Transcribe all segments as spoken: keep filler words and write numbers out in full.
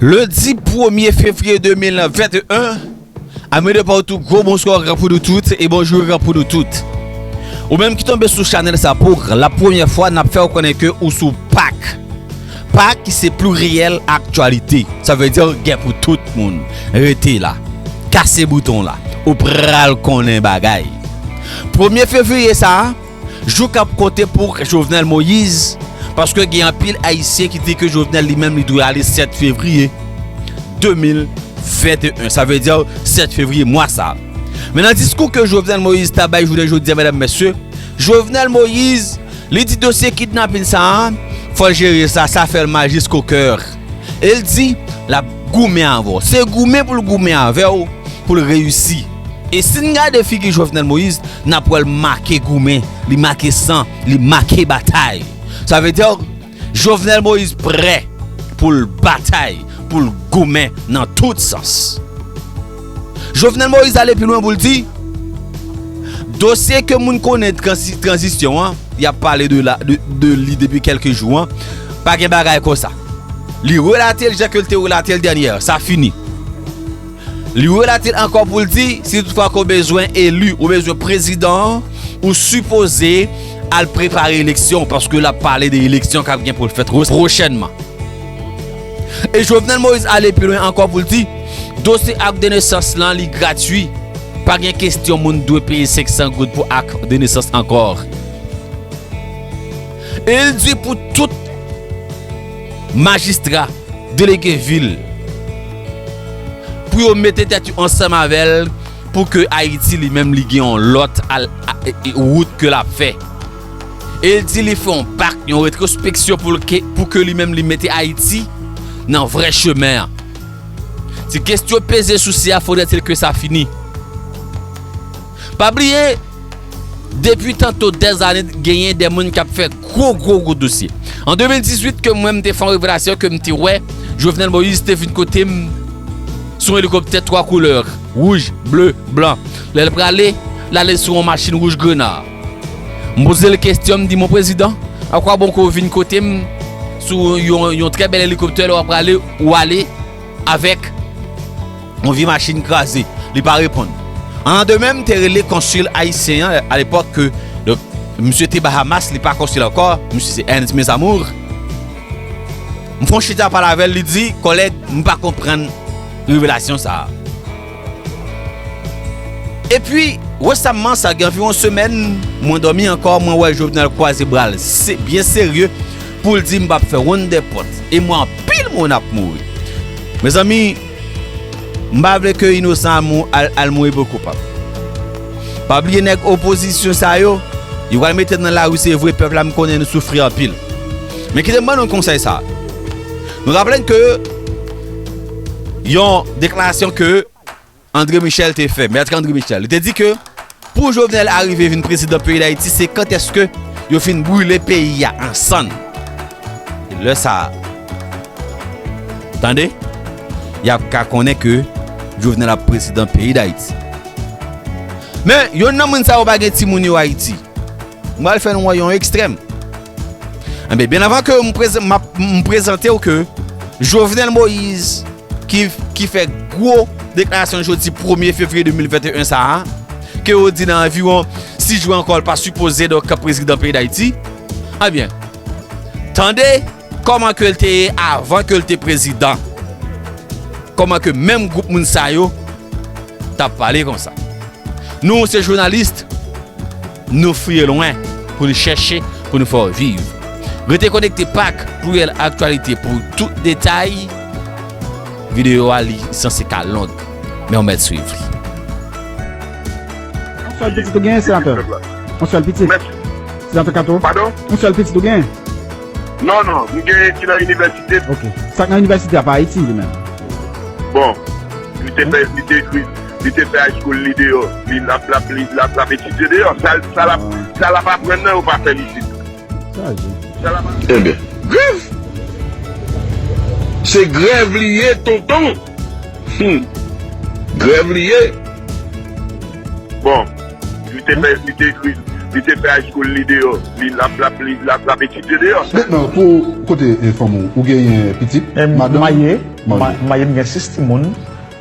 Lendi premye fevriye de mil venteyen, ami de partout, gwo bonswa pou nou tout e bonjou pou nou tout. Ou menm ki tonbe sou chanèl sa pou la premyè fwa, n ap fè w konnen ke ou sou Pak. Pak ki se pliryèl aktyalite. Sa vle di gen pou tout moun. Rete la. Kase bouton la. Ou pral konnen bagay. Premye fevriye sa a, jou k ap konte pou Jovenel Moïse, paske gen anpil Ayisyen ki di ke Jovenel li menm li dwe ale sèt fevriye de mil venteyen, sa vle di sèt fevriye mwa sa a. Men nan diskou ke Jovenel Moïse ta bay jounen jodi a, medam, mesye, Jovenel Moïse, li di dosye kidnapin sa a, fò l jere sa, sa fè l mal jiskokè. E l di l ap goumen avè w. Se goumen pou l goumen avè w pou l reyisi. E si n gade figi Jovenel Moïse, n ap wè l make goumen, li make san, li make batay. Sa vle di Jovenel Moïse prè pou l batay, pou l goumen nan tout sans. Jovenel Moïse ale pi lwen pou l di, dosye ke moun konnen transi-, tranzisyon an, y ap pale de la, de, de li depi kèlke jou an, pa gen bagay konsa. Li relate l jan ke l te relate l dènyè, sa fini. Li relate l ankò pou l di, si toutfwa ke w bezwen eli, ou bezwen prezidan an, ou sipoze al prepare eleksyon, paske l ap pale de eleksyon k ap gen pou l fèt pwochènman. E Jovenel Moïse ale pi lwen ankò pou l di, dosye ak de nesans lan, li gratui. Pa gen kesyon moun dwe peye senk san goud pou ak de nesans ankò. E l di pou tout majistra, delege vil, pou yo mete tèt yo ansanm avè l, pou ke Ayiti li menm li gen yon lòt al-, a-, e, e, wout ke l ap fè. E l di li fè yon pak, yon retwospeksyon pou l ke, pou ke li menm li mete Ayiti nan vrè chemen an. Ti kesyon peze sou se a, fodrètil ke sa fini. Pa bliye, depi tanto dèzane, genyen de moun k ap fè gwo, gwo, gwo dosye. An de mil dizuit, ke mwen, m te fè yon revelasyon, ke m te wè Jovenel Moïse te vin kote m sou yon elikoptè twa koulè, wouj, ble, blan. Lè l prale, l ale sou yon machin wouj grena. M poze l kesyon, m di, mon prezidan, a kwa bon ke w vin kote m sou yon, yon trè bèl elikoptè, lè w ap prale, ou ale avèk yon vye machin kraze, li pa reponn. An demen, m te rele konsil ayisyen an, alepòk ke, donk, misye te Bahamas, li pa konsil ankò, misye se Ernest Mezamour. M fè yon chita pale avè l, li di, kòlèg, m pa konprann revelasyon sa a. Epi, resaman, sa gen anviwon semèn, mwen dòmi ankò, mwen wè Jovenel kwaze bra l, se byen serye, pou l di m p ap fè wonn dèpòt. E mwen, anpil moun ap mouri. Mezanmi, m pa vle ke inosan al mou-, al, al mouri pou koupab. Pa bliye nèg opozisyon sa yo, yo pral mete nan lari, se vre, pèp la, m konnen nou soufri anpil. Men kite m ban nou konsèy sa. Nou raple n ke yon deklarasyon ke André Michel te fè, Mèt André Michel. Li te di ke pou Jovenel arive vin prezidan peyi Dayiti, se kantèske yo fin brile peyi a an sann. E lè sa a, tande, y ap ka konnen ke Jovenel ap prezidan peyi Dayiti. Men, yonn nan moun sa yo pa gen timoun yo Ayiti. M pral fè nou wè yon ekstrèm. Enben, byen avan ke m prezan-, m ap, m prezante w ke Jovenel Moïse, ki, ki fè gwo deklarasyon jodi premye fevriye de mil venteyen sa a, ke yo di nan anviwon sis jou ankò, l pa sipoze donk prezidan peyi Dayiti. Ebyen, tande kòman ke l te ye avan ke l te prezidan. Kòman ke menm gwoup moun sa yo t ap pale konsa. Nou, se jounalis, nou fouye lwen pou nou chèche, pou nou fè w viv. Rete konekte Pak, Pluriel Actualité pou tout detay. Videyo a, li sanse ka long, men w mèt swiv li. Yon sèl pitit ou genyen, senatè? Yon sèl pitit? Mèsi. Senatè Kato? Padon? Yon sèl pitit ou genyen? Non, non, m genyen ki nan inivèsite. Ok. Sa k nan inivèsite a pa Ayiti, li menm? Bon, li te fè, li te ekri, li te fè high school li deyò. Li l ap, l ap, li l ap, l ap etidye deyò. Sa, sa l ap, sa l ap aprann nan, yo pa fè l isit. Sa l ap. Enben, grèv! Se grèv li ye, tonton! Hmm. Grèv li ye. Bon, li te fè, li te ekri, Li te fè high school li deyò. Li l ap, l ap, li, l ap, l ap etidye deyò. Mentnan, pou kote, e, fanm ou, ou genyen pitit, madanm? M marye, m marye, m gen sis timoun.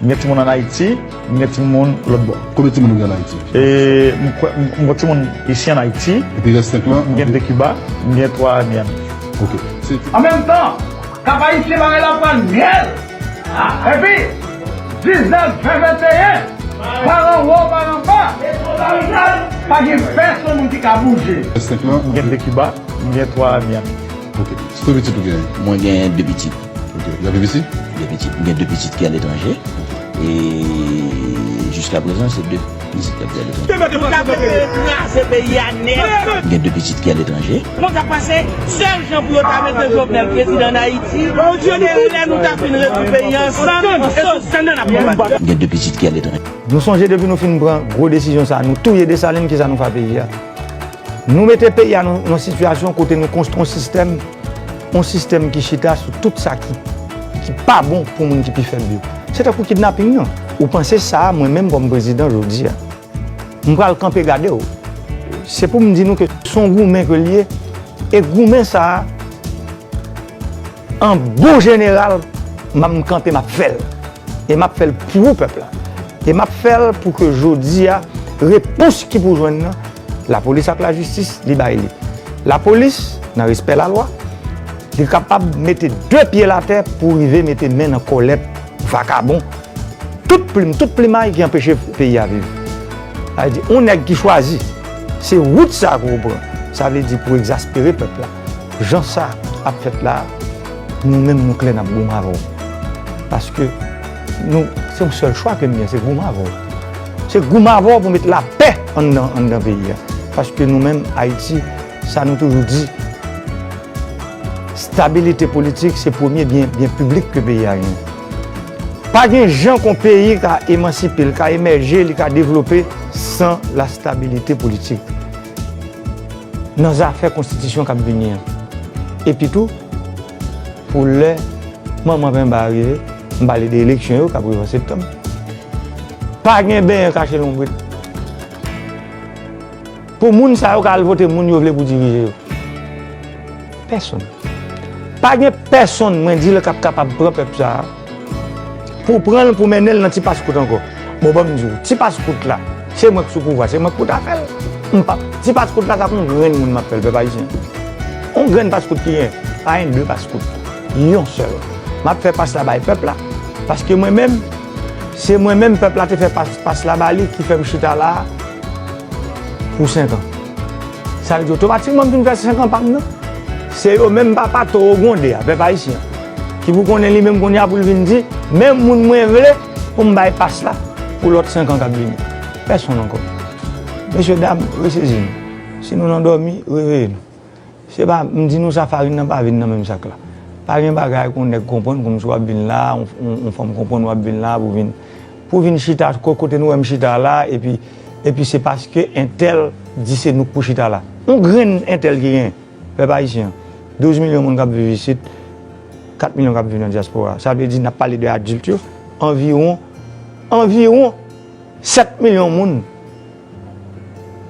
M gen timoun ann Ayiti, m gen timoun lòt bò. Konbyen timoun ou gen ann Ayiti? E, m kwè, m, m gen timoun isi ann Ayiti. Epi rès senk lan? M gen de Kiba, m gen twa Miyami. Ok. An menm tan, Kap Ayisyen bagay la pral myèl. Epi, diznèf, ven, venteyen, paran wo, paran ba, pa gen pèsonn moun ki ka bouje. Rès senk lan? M gen de Kiba, m gen twa Miyami. Ok. Konbyen pitit ou genyen? Mwen gen de pitit. Ok. Y ap viv isi? De pitit. M gen de pitit ki aletranje. E jiskaprezan, se de pitit ki ap viv aletranje. Yo ta mete kraze peyi a nèt. M gen de pitit ki aletranje. Kòman sa pase? Sèl jan pou yo ta mete Jovenel prezidan ann Ayiti, se te lè nou ta fin rezoud peyi a ansanm, e sou sèn nan n ap konbat. M gen de pitit ki aletranje. Nou sonje depi nou fin pran gwo desizyon sa, nou touye Desalin, kisa nou fè a peyi a? Nou mete peyi a nan, nan sitiyasyon kote nou konstwi yon sistèm, yon sistèm ki chita sou tout sa ki, ki pa bon pou moun ki pi fèb yo. Se tankou kidnaping nan. Ou panse sa a, mwen menm kòm prezidan jodi a, m pral kanpe gade w. Se pou m di nou ke se yon goumen ke l ye, e goumen sa a, an bon jeneral, m ap kanpe, m ap fè l. E m ap fè l pou pèp la. E m ap fè l pou ke jodi a, repons ki pou jwenn nan, lapolis ak lajistis, li bay li. Lapolis, nan respè lalwa, li kapab mete de pye l atè pou rive mete men nan kòlèt vakabon. Tout plim, tout plimay ki anpeche peyi a viv. Sa vle di, yon nèg ki chwazi, se wout sa pou w pran. Sa vle di pou egzaspere pèp la. Jan sa ap fèt la, nou menm nou klè n ap goumen avè w. Paske nou, se yon sèl chwa ke n gen, se goumen avè w. Se goumen avè w pou met lapè anndan, anndan peyi a. Paske nou menm, Ayiti, sa nou toujou di, stabilite politik se premye byen, byen piblik ke peyi a genyen. Pa gen jan ke yon peyi ka emansipe, li ka emèje, li ka devlope san la stabilite politik. Nan zafè konstitisyon k ap vini an. Epi tou, pou lè manman penba a rive, m pale de eleksyon yo k ap rive an septanm. Pa gen benyen kache lonbrit. Pou moun sa yo ka al vote moun yo vle pou dirije yo. Pèsonn. Pa gen pèsonn, mwen di l, k ap kapab pran pèp sa a, pou pran l, pou mennen l nan ti paskout ankò. Bon, ban m di w, ti paskout la, se mwen k sou pouvwa, se mwen k pou ta fè l. M p ap, ti paskout la, sa k yon grenn moun m ap fè l, pèp ayisyen. Yon grenn paskout ki gen, pa gen de paskout. Yon sèl. M ap fè pas la bay pèp la. Paske mwen menm, se mwen menm pèp la te fè pas, pas la ba li ki fè m chita la a pou senk an. Sa vle di otomatikman m vin fè senk an pa m nan. Se yo menm papa towo gwonde a, pèp ayisyen, ki pou konnen li menm kounye a pou l vin di, men moun mwen vle pou m bay pas la pou lòt senk an k ap vini. Pèsonn ankò. Mesye dam, resezi nou. Si nou nan dòmi, reveye nou. Se pa, m di nou sa, farin nan pa vin nan menm sak la. Pa gen bagay ke yon nèg konprann kòmsi w ap vin la, yon, yon, yon fanm konprann w ap vin la pou vin, pou vin chita ko-, kote nou wè m chita la, epi, epi se paske entèl di se nou k pou chita la. Yon grenn entèl ki genyen, pèp ayisyen an. Douz milyon moun k ap viv isit, kat milyon k ap viv nan dyaspora. Sa vle di, n ap pale de adilt yo, anviwon, anviwon sèt milyon moun.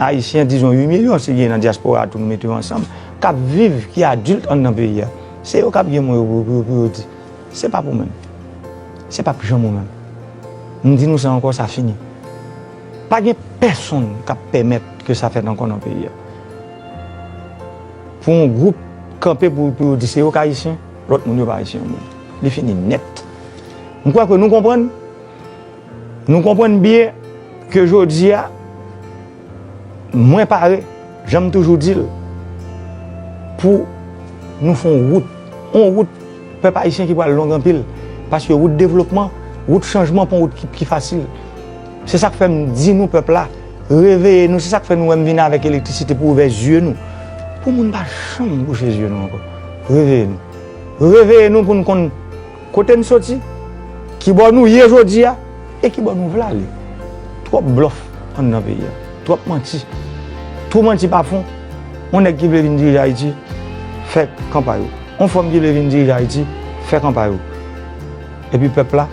Ayisyen, dizon uit milyon, si gen nan dyaspora a tou, nou mete yo ansanm, k ap viv, ki adilt anndan peyi a. Se yo k ap gen mo yo pou, pou, pou yo di. Se p ap ou menm. Se p ap janm ou menm. M di nou sa ankò, sa fini. Pa gen pèsonn k ap pèmèt ke sa fèt ankò nan peyi a. Pou yon gwoup kanpe pou, pou yo di se yo k ayisyen, lòt moun yo pa ayisyen yo menm. Li fini nèt. M kwè ke nou konprann. Nou konprann byen ke jodi a, mwen pare, jan m toujou di l, pou nou fè yon wout. Yon wout pèp ayisyen ki pral long anpil. Paske wout devlopman, wout chanjman pa yon wout ki, ki fasil. Se sa k fè m di nou pèp la, reveye nou. Se sa k fè nou wè m vin avèk elektrisite pou ouvè zye nou. Pou moun pa janm bouche zye nou ankò. Reveye nou. Reveye nou pou n konn kote n soti, kibò nou ye jodi a, e kibò nou vle ale. Twòp blòf anndan peyi a. Twòp manti. Twòp manti pa fon. Yon nèg ki vle vin dirije Ayiti, fè kanpay ou. Yon fanm ki vle vin dirije Ayiti, fè kanpay ou. Epi pèp la,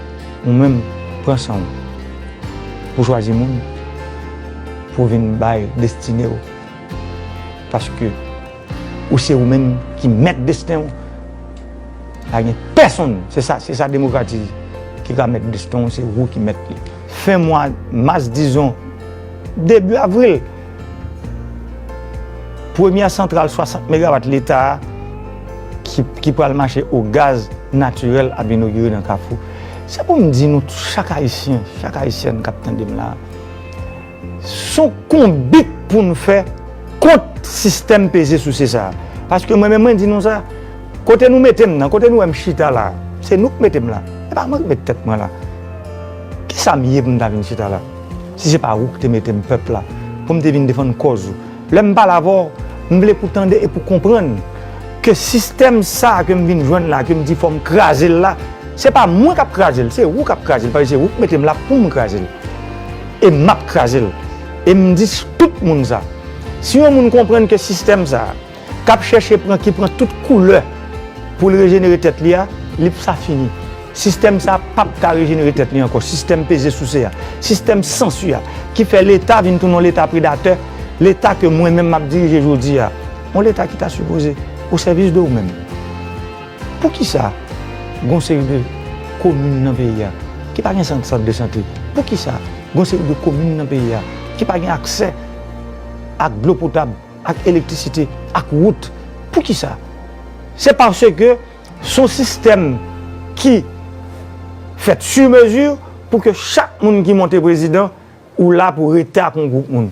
ou menm, pran san w pou chwazi moun pou vin bay destine w Paske ou se ou menm ki mèt desten w. Pa gen pèsonn, se sa, se sa demokrasi ki ka mèt desten w, se ou ki mèt li. Fen mwa mas, dizon, debi avril, premyè santral swasant megawat Leta a ki, ki pral mache o gaz natirèl ap inogire nan Kafou. Se pou m di nou, chak Ayisyen, chak Ayisyèn k ap tande m la, s on konbit pou n fè kont sistèm peze souse sa a. Paske mwen menm, mwen di nou sa, kote nou mete m nan, kote nou wè m chita la, se nou k mete m la. E pa mwen k met tèt mwen la. Kisa m ye pou m ta vin chita la? Si se pa ou k te mete m, pèp la, pou m te vin defann kòz ou. Lè m pale avè w, m vle pou w tande e pou w konprann ke sistèm sa a ke m vin jwenn la, ke m di fò m kraze l la, se pa mwen k ap kraze l, se ou k ap kraze l, paske se ou k mete m la pou m kraze l. E m ap kraze l. E m di tout moun sa. Si yon moun konprann ke sistèm sa a, k ap chèche pran, ki pran tout koulè pou l rejenere tèt li a, li p sa fini. Sistèm sa p ap ka rejenere tèt li ankò. Sistèm peze souse a, sistèm sansi a, ki fè Leta vin tounen yon Leta predatè, Leta ke mwen menm m ap dirije jodi a, yon Leta ki ta sipoze o sèvis de ou menm. Poukisa gon seri de komin nan peyi a ki pa gen sant, sant de sante? Poukisa gon seri de komin nan peyi a ki pa gen aksè ak dlo potab, ak elektrisite, ak wout? Poukisa? Se paske s on sistèm ki fèt sur mesure pou ke chak moun ki monte prezidan, ou la pou rete ak yon gwoup moun.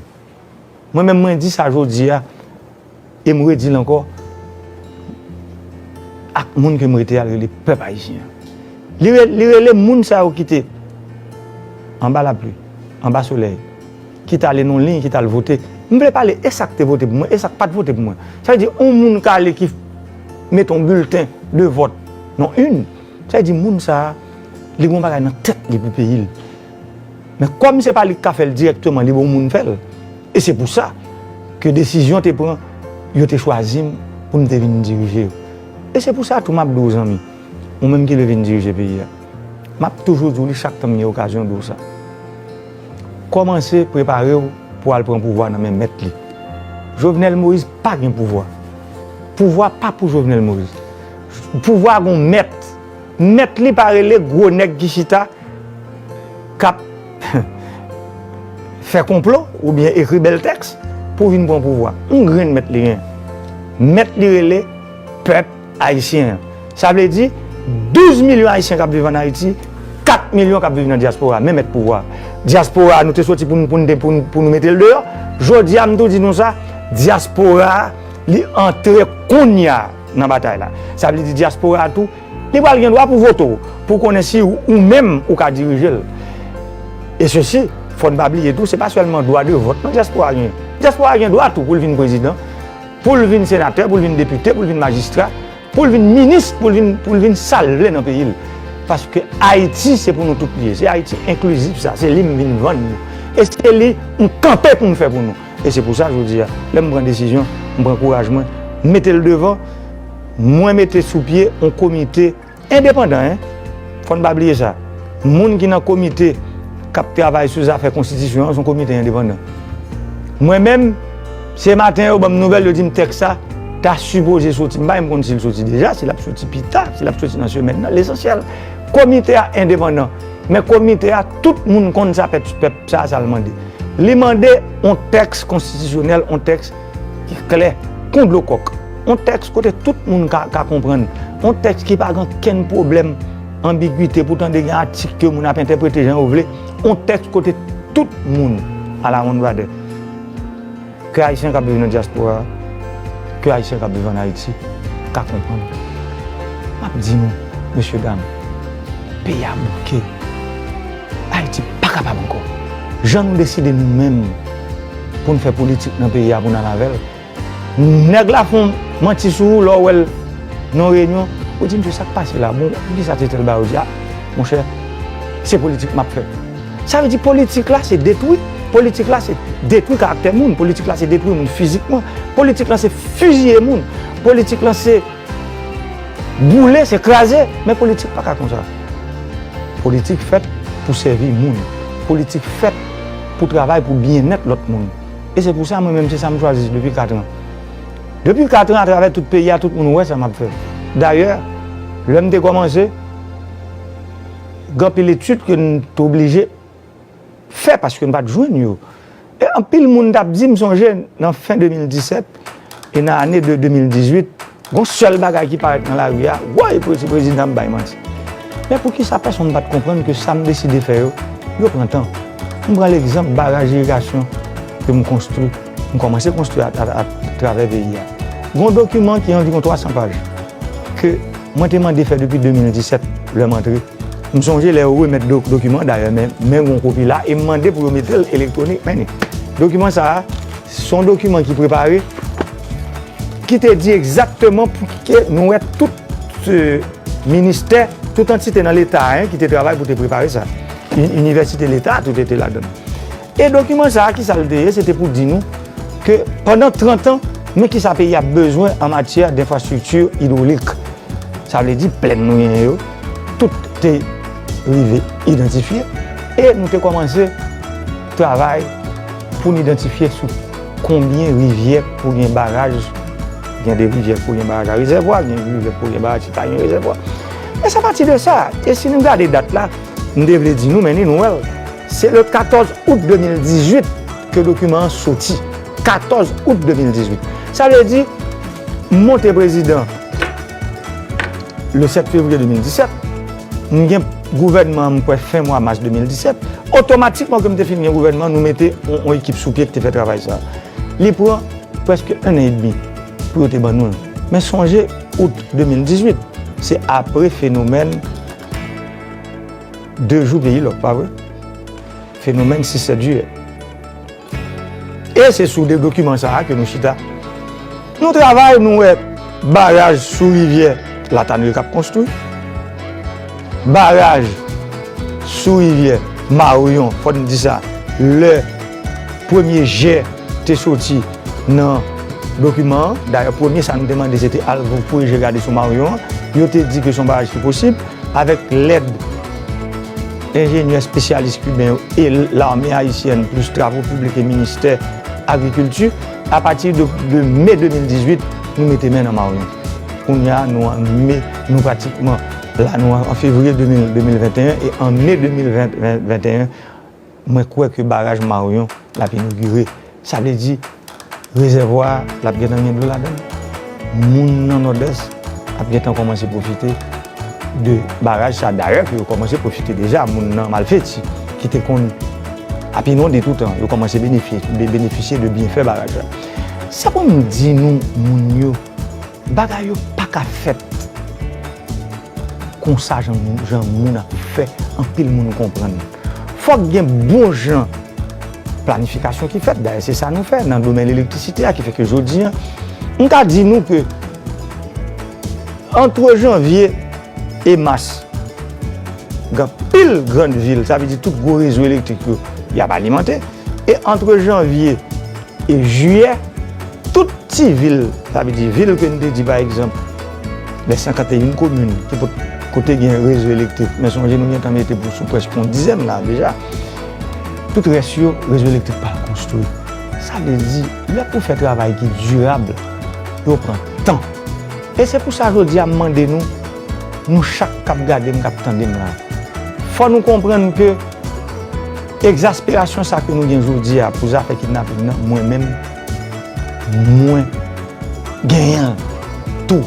Mwen menm, mwen di sa jodi a, e m redi l ankò, ak moun ke m rete a, l rele pèp ayisyen an. Li re-, li rele moun sa yo ki te anba lapli, anba solèy, ki t ale nan liy, ki t al vote. M vle pale e sa k te vote pou mwen, e sa k pa t vote pou mwen. Sa vle di, yon moun k ale ki mete yon bilten de vòt nan urn, sa vle di, moun sa a, li gen yon bagay nan tèt li pou peyi l. Men kòm se pa li k ka fè l dirèkteman, li ba yon moun fè l. E se pou sa ke desizyon te pran, yo te chwazi m pou m te vin dirije yo. E se pou sa tou m ap di w, zanmi, ou menm ki vle vin dirije peyi a, m ap toujou di w li chak tan m gen okazyon di w sa. Kòmanse prepare w pou al pran pouvwa nan men mèt li. Jovenel Moïse pa gen pouvwa. Pouvwa pa pou Jovenel Moïse. Pouvwa gon mèt. Mèt li pa rele gwo nèg ki chita k ap fè konplo oubyen ekri bèl tèks pou vin pran pouvwa. Yon grenn mèt li gen. Mèt li rele pèp ayisyen an. Sa vle di, douz milyon ayisyen k ap viv ann Ayiti, kat milyon k ap viv nan dyaspora, men mèt pouvwa. Dyaspora, nou te soti pou n, pou n, pou n, pou nou mete l deyò. Jodi a, m tou di nou sa, dyaspora, li antre kounye a nan batay la. Sa vle di dyaspora tou, li pral gen dwa pou vote w, pou konnen si ou, ou menm ou ka dirije l. E sesi, fò n pa bliye tou, se pa sèlman dwa de vòt non dyaspora gen. Dyaspora gen dwa tou pou l vin prezidan, pou l vin senatè, pou l vin depite, pou l vin majistra, pou l vin minis, pou l vin, pou l vin sa l vle nan peyi l. Paske Ayiti se pou nou tout li ye. Se Ayiti enklizif sa, se li m vin vann nou. E se li m kanpe pou m fè pou nou. E se pou sa jodi a, lè m pran desizyon, m pran kouraj mwen, m mete l devan, mwen mete sou pye yon komite endepandan, en. Fò n pa bliye sa. Moun ki nan komite k ap travay sou zafè konstitisyon an, se yon komite endepandan. Mwen menm, se maten yo ban m nouvèl, yo di m tèks sa ta sipoze soti. M pa menm konn si l soti deja, si l ap soti pita, si l ap soti nan semèn nan. Lesansyèl, komite a endepandan. Men komite a, tout moun konn sa pèp, pèp sa, sa l mande. Li mande yon tèks konstitisyonèl, yon tèks ki klè kon dlo kòk. Yon tèks kote tout moun ka, ka konprann. Yon tèks ki pa gen okenn pwoblèm anbigite, pou tande gen atik ke moun ap entèprete jan yo vle. Yon tèks kote tout moun, à la one brother, ke Ayisyen k ap viv nan dyaspora, ke Ayisyen k ap viv ann Ayiti, ka konprann. M ap di nou, mesye dam, peyi a bouke. Ayiti pa kapab ankò. Jan nou deside nou menm pou n fè politik nan peyi a, pou n al avè l, nèg la fè yon manti sou ou, lè w wè l nan yon reyinyon, ou di, "Mesye, sa k pase la? Bon, poukisa se tèl bagay ou di a?" Monchè, se politik m ap fè. Sa vle di politik la se detwi. Politik la se detwi karaktè moun. Politik la se detwi moun fizikman. Politik la se fiziye moun. Politik la se boule, se kraze. Men politik pa ka konsa. Politik fèt pou sèvi moun. Politik fèt pou travay pou byennèt lòt moun. E se pou sa, mwen menm, se sa m chwazi depi kat an. Depi kat an, atravè tout peyi a, tout moun wè sa m ap fè. Dayè, lè m te kòmanse, gen anpil etid ke n te oblije fè paske n pa t jwenn yo. E anpil moun t ap di, m sonje nan fen de mil disèt e nan ane de de mil dizuit, gon sèl bagay ki parèt nan lari a, woy, se prezidan ap bay manti. Men poukisa pèsonn pa t konprann ke sa m deside fè yo, yo pran tan? M pran legzanp baraj irigasyon ke m konstwi, m kòmanse konstwi a, a, atravè peyi a. Gon dokiman ki anviwon twa san paj ke mwen te mande fè depi de mil disèt, lè m antre. M sonje lè yo remèt do-, dokiman, dayè, men, men yon kopi la, e m mande pou yo mete l elektwonik, men dokiman sa a, se yon dokiman ki prepare, ki te di egzakteman pou ke nou wè tout, euh, ministè, tout antite nan Leta a, en, ki te travay pou te prepare sa. Uni-, inivèsite Leta a, tout te ladan l. E dokiman sa a, ki sa l te ye? Se te pou di nou ke pandan trant an, men kisa peyi a bezwen an matyè denfrastrikti idwolik. Sa vle di plèn nou genyen yo, tout te rive idantifye e nou te kòmanse travay pou n idantifye sou konbyen rivyè k pou gen baraj. Gen de rivyè k pou gen baraj a rezèvwa, gen rivyè k pou gen baraj ki pa gen rezèvwa. E se apati de sa, e si nou gade dat la, m te vle di nou, men ni nou wè l. Se le katòz out de mil dizuit ke dokiman an soti. Katòz out de mil dizuit. Sa vle di, m monte prezidan le sèt fevriye de mil disèt, m gen gouvènman an, m kwè, fen mwa mas de mil disèt. Otomatikman ke m te fin gen gouvènman, nou mete yon, yon ekip sou pye ki te fè travay sa a. Li pran prèske en an edmi pou yo te ban nou l. Men sonje, out de mil dizuit, se apre fenomèn de jou peyi lòk, pa vre? Fenomèn sis sèt jiyè. E se sou de dokiman sa a ke nou chita. Nou travay, nou wè baraj sou rivyè Latanri k ap konstwi. Baraj sou rivyè Maryon, fò n di sa, lè premye jè te soti nan dokiman an. Dayè, premye sa nou te mande, se te al pou je gade sou Maryon an. Yo te di ke se yon baraj ki posib, avèk lèd enjenyè espesyalis kiben yo e lame ayisyèn, plis travo piblik e ministè agrikilti. Apati de, de me de mil dizuit, nou mete men nan Maryon. Kounye a, nou an me, nou pratikman la, nou an, an fevriye de mil, de mil venteyen, e an me de mil ven, ven, venteyen, mwen kwè ke baraj Maryon l ap inogire. Sa vle di, rezèvwa a, l ap gentan gen dlo ladan l. Moun nan Nòdès ap gentan kòmanse pwofite de baraj sa. Dayè, ke yo kòmanse pwofite deja, moun nan Malfeti, ki te konn ap inonde toutan, yo kòmanse benefye-, be-, benefisye de byenfè baraj la. Sa pou m di nou, moun yo, bagay yo pa ka fèt konsa, jan, jan moun ap fè anpil moun konprann. Fòk gen bon jan planifikasyon ki fèt. Dayè, se sa nou fè nan domèn elektrisite a, ki fè ke jodi a, m ka di nou ke antre janvye e mas, gen anpil grann vil, sa vle di tout gwo rezo elektrik yo, y ap alimante. E antre janvye e jiyè, tout ti vil, sa vle di vil ke n te di, pa egzanp, les senkanteyen komin ki pot-, kote gen rezo elektrik, men sonje nou gentan mete pou sou prèske yon dizèn la deja. Tout rès yo, rezo elektrik pa konstwi. Sa vle di, lè pou fè travay ki dirab, yo pran tan. E se pou sa jodi a m mande nou, nou chak k ap gade m, k ap tande m la, fò nou konprann ke egzasperasyon sa ke nou gen jodi a pou zafè kidnaping nan, mwen menm, mwen genyen l tou.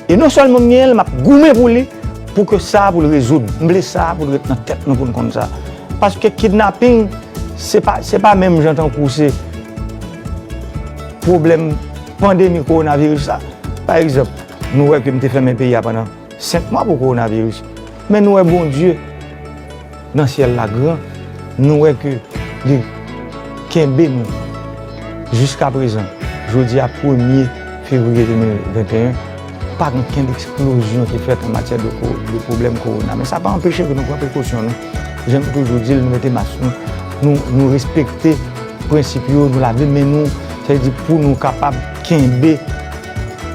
E non sèlman m genyen l, m ap goumen pou li, pou ke sa a pou l rezoud. M vle sa a pou l ret nan tèt nou, pou n konn sa. Paske kidnaping, se pa, se pa menm jan tankou se pwoblèm pandemi kowonaviris la. Pa egzanp, nou wè ke m te fèmen peyi a pandan senk mwa pou kowonaviris. Men nou wè Bondye nan syèl la gran, nou wè ke li kenbe nou jiska prezan. Jodi a, premye fevriye de mil venteyen, pa gen okenn eksplozyon ki fèt an matyè de ko-, de pwoblèm kowona. Men sa pa anpeche ke nou pran prekosyon nou. Jan nou toujou di l, nou mete mas nou, nou, nou respekte prensip yo, nou lave men nou, sa vle di pou nou kapab kenbe,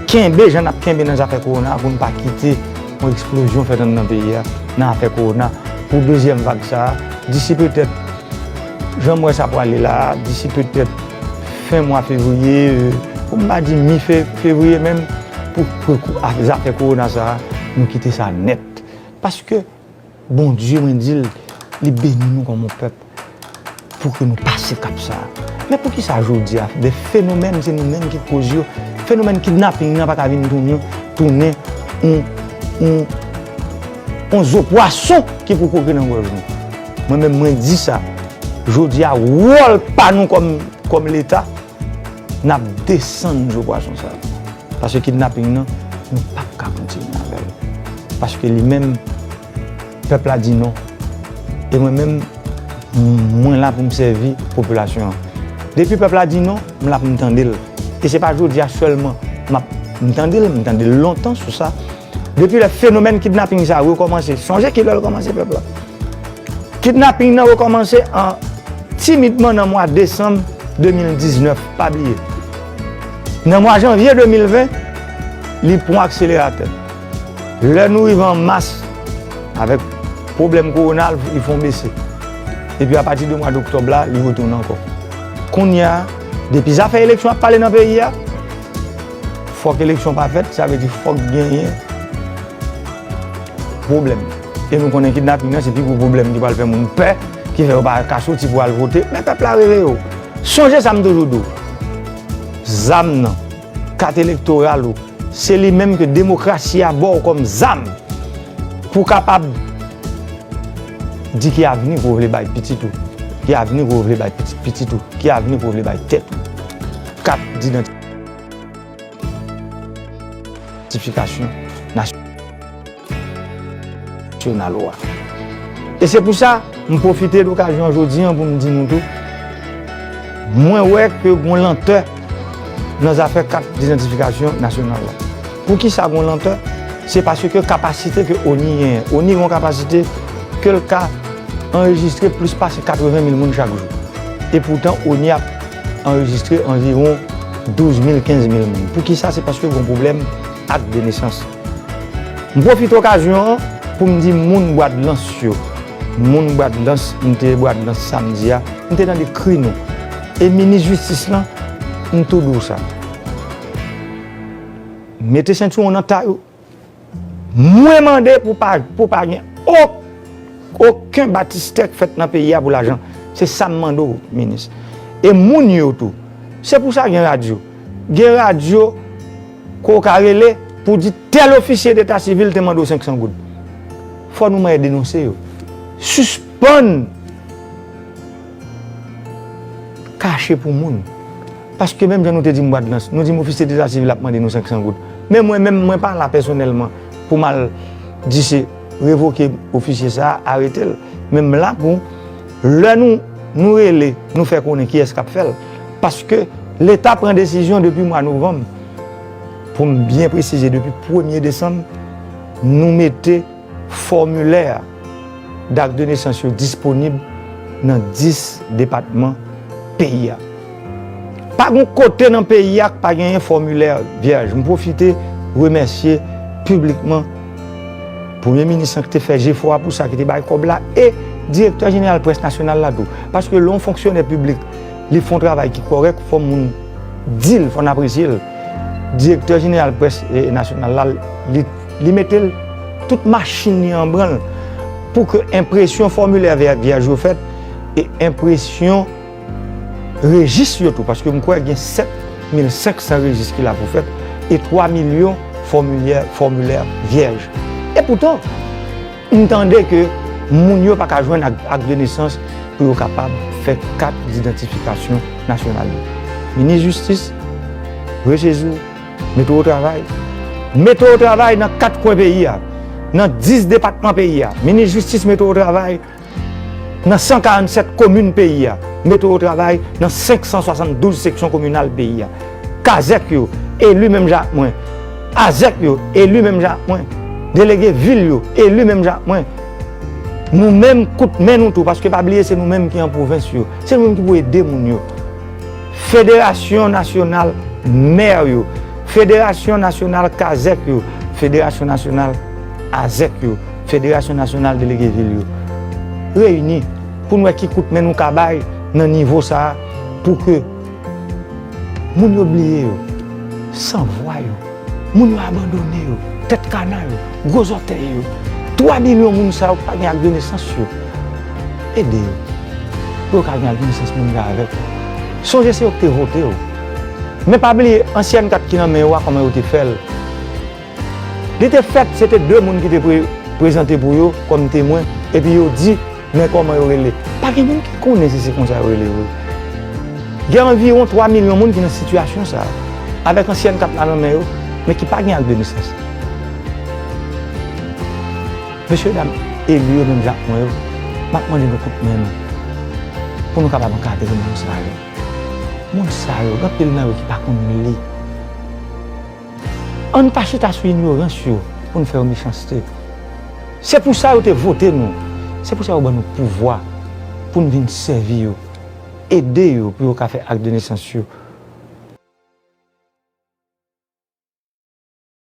kenbe jan n ap kenbe nan zafè kowona a, pou n pa kite yon eksplozyon fèt anndan peyi a nan afè kowona. Pou dezyèm vag sa a, disi petèt, jan m wè sa pwale la a, disi petèt fen mwa fevriye, euh, Pou m pa di mi fe-, fevriye menm, pou, pou, pou a-, zafè kowona sa a, nou kite sa nèt. Paske Bondye, mwen di l, li beni nou kòm yon pèp pou ke nou pase kap sa a. Men poukisa jodi a, de fenomèn, se nou menm ki koz yo, fenomèn kidnaping nan pa ka vin tounen, tounen yon, yon, yon zo pwason ki pou kwoke nan gòj nou? Mwen menm, mwen di sa, jodi a, wòl pa nou kòm, kòm Leta, n ap desann zo pwason sa a. Paske kidnaping nan, nou p ap ka kontinye avè l. Paske li menm, pèp la di non. E mwen menm, mwen la pou m sèvi popilasyon an. Depi pèp la di non, m la pou m tande l. E se pa jodi a sèlman m ap, m tande l, m tande l lontan sou sa. Depi lè fenomèn kidnaping sa a rekòmanse, sonje ki lè l kòmanse, pèp la. Kidnaping nan rekòmanse an timidman nan mwa desanm de mil diznèf, pa bliye. Nan mwa janvye de mil ven, li pran akseleratè. Lè nou rive an mas, avèk pwoblèm kowona, li fon bese. Epi apati de mwa doktòb la, li retounen ankò. Kounye a, depi zafè eleksyon ap pale nan peyi a, fòk eleksyon pa fèt, sa vle di fòk genyen pwoblèm. E nou konnen kidnaping nan se pi gwo pwoblèm ki pral fè moun pè, ki fè yo pa ka soti pou al vote. Men pèp la reveye w. Sonje sa m toujou di w. Zam nan, kat elektoral ou, se li menm ke demokrasi a ba w kòm zam pou w kapab di ki avni ke w vle bay pitit ou, ki avni ke w vle bay pitit pitit ou, ki avni ke w vle bay tèt ou. Kat didantifikasyon nasyonal ou a. E se pou sa, m pwofite lokazyon an jodi an pou m di nou tou, mwen wè ke gon lantè nan zafè kat didantifikasyon nasyonal la. Poukisa gon lantè? Se paske kapasite ke ONI genyen. ONI gon kapasite ke l ka anrejistre plis pase katreven mil moun chak jou. E poutan, ONI ap anrejistre anviwon douz mil, kenz mil moun. Poukisa? Se paske gon pwoblèm ak de nesans. M pwofite okazyon an pou m di moun Bwadlans yo, moun Bwadlans, m te Bwadlans samdi a, m te tande kri nou. E minis jistis lan, m tou di w sa. Mete sentiwon nan tay ou. Mwen mande pou pa, pou pa gen ok-, okenn batistè k fèt nan peyi a pou lajan. Se sa m mande w, minis. E moun yo tou. Se pou sa gen radyo. Gen radyo ke w ka rele pou di tèl ofisye deta sivil te mande w senk san goud. Fò nou mande denonse yo. Sispann kache pou moun. Paske menm jan nou te di m Bwadlans, nou di m ofisye deta sivil ap mande nou senk san goud. Men mwen menm, mwen pa la pèsonèlman pou m al di se revoke ofisye sa a, arete l. Men m la pou lè nou, nou rele, nou fè konnen kiyès k ap fè l. Paske Leta pran desizyon depi mwa novanm, pou m byen presize, depi premye desanm, nou mete fòmilè dak de nesans yo disponib nan dis depatman peyi a. Pa gon kote nan peyi a k pa genyen fòmilè vyèj. M pwofite remèsye piblikman Premye Minis lan ki te fè jefò a pou sa, ki te bay kòb la, e Direktè Jeneral Près Nasyonal la tou. Paske lè yon fonksyonè piblik, li fè yon travay ki kòrèk, fò moun di l, fò n apresye l. Direktè Jeneral Près, e, Nasyonal la, li, li mete l, tout machin li an branl pou ke enpresyon fòmilè vyè-, vyèj yo fèt e enpresyon rejis yo tou, paske m kwè gen sèt mil senk san rejis ki la pou fèt e twa milyon fòmilè, fòmilè vyèj. E poutan, m tande ke moun yo pa ka jwenn ak, ak de nesans pou yo kapab fè kat didantifikasyon nasyonal yo. Minis Jistis, resezi w, mete w o travay. Mete w o travay nan kat kwen peyi a, nan dis depatman peyi a. Minis Jistis, mete w o travay nan san karannsèt komin peyi a, mete w o travay nan senk san swasanndouz seksyon kominal peyi a. Kazèk yo, eli menm jan ak mwen. Azèk yo, eli menm jan ak mwen. Delege vil yo, eli menm jan ak mwen. Nou menm, kout men nou tou, paske pa bliye se nou menm ki an pwovens yo. Se nou menm ki pou ede moun yo. Federasyon Nasyonal Mè yo, Federasyon Nasyonal Kazèk yo, Federasyon Nasyonal Azèk yo, Federasyon Nasyonal Delege Vil yo. Reyini pou n wè ki kout men nou ka bay nan nivo sa a pou ke moun yo bliye yo. Sanvwa yo, moun yo abandone yo, tèt kana yo, gwo zòtèy yo, twa milyon moun sa yo ki pa gen ak de nesans yo. Ede yo pou yo ka gen ak de nesans moun yo avèk yo. Sonje se yo ki te vote yo. Men pa bliye ansyèn kat ki nan men yo a, kòman yo te fè l. Li te fèt, se te de moun ki te pre, prezante pou yo kòm temwen, epi yo di men kòman yo rele. Pa gen moun ki konnen si se konsa yo rele vre. Gen anviwon twa milyon moun ki nan sitiyasyon sa a, avèk ansyèn kat la nan men yo, men ki pa gen ak de nesans. Mesye dam eli yo menm jan ak mwen yo, m ap mande nou kout men nou pou nou kapab ankadre moun sa yo. Moun sa yo, gen anpil nan yo ki pa konn li. Ann pa chita sou inyorans yo pou n fè yo mechanste. Se pou sa yo te vote nou. Se pou sa yo ban nou pouvwa pou n vin sèvi yo, ede yo pou yo ka fè ak de nesans yo.